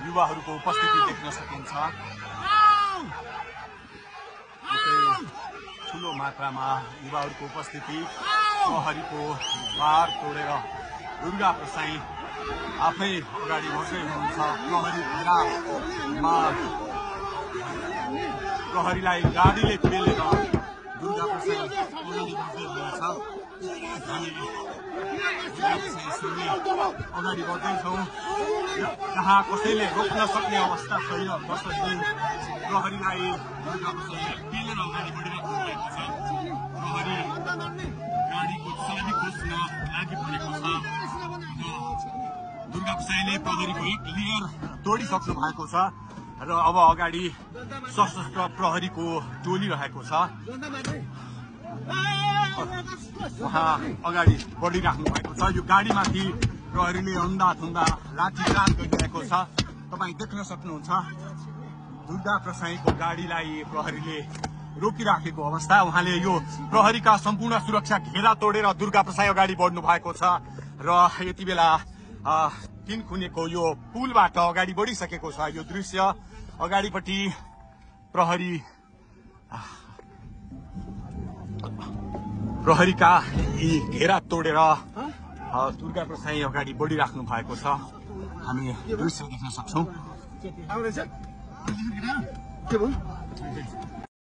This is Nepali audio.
युवाहरूको उपस्थिति देख्न सकिन्छ। ठुलो मात्रामा युवाहरूको उपस्थिति, प्रहरीको बार तोडेर दुर्गा प्रसाई आफै अगाडि बढ्दै हुनुहुन्छ। प्रहरी घेरामा प्रहरीलाई गाडीले पेलेर दुर्गा प्रसाई अगाडि बढ्दै हुनुहुन्छ। अगाडि बढ्दैछौँ, जहाँ कसैले रोक्न सक्ने अवस्था छैन। कसैले प्रहरीलाई दुर्गा प्रसाईलाई पेलेर अगाडि बढिरहेको भएको छ। प्रहरी गाडीको चाबी खोज्न लागि परेको छ। दुर्गा प्रसाईले प्रहरीको एक लेयर तोडिसक्नु भएको छ र अब अगाडि सशस्त्र प्रहरीको टोली रहेको छ। उहाँ अगाडि बढिराख्नु भएको छ। यो गाडीमाथि प्रहरीले अन्धाधुन्दा लाठीचार्ज गरिरहेको छ। तपाईँ देख्न सक्नुहुन्छ दुर्गा प्रसाईको गाडीलाई प्रहरीले रोकिराखेको अवस्था। उहाँले यो प्रहरीका सम्पूर्ण सुरक्षा घेरा तोडेर दुर्गा प्रसाई अगाडि बढ्नु भएको छ र यति बेला तीनखुनेको यो पुलबाट अगाडि बढिसकेको छ। यो दृश्य अगाडिपट्टि प्रहरीका यी घेरा तोडेर दुर्गा प्रसाई अगाडि बढिराख्नु भएको छ। हामी दृश्य देख्न सक्छौं।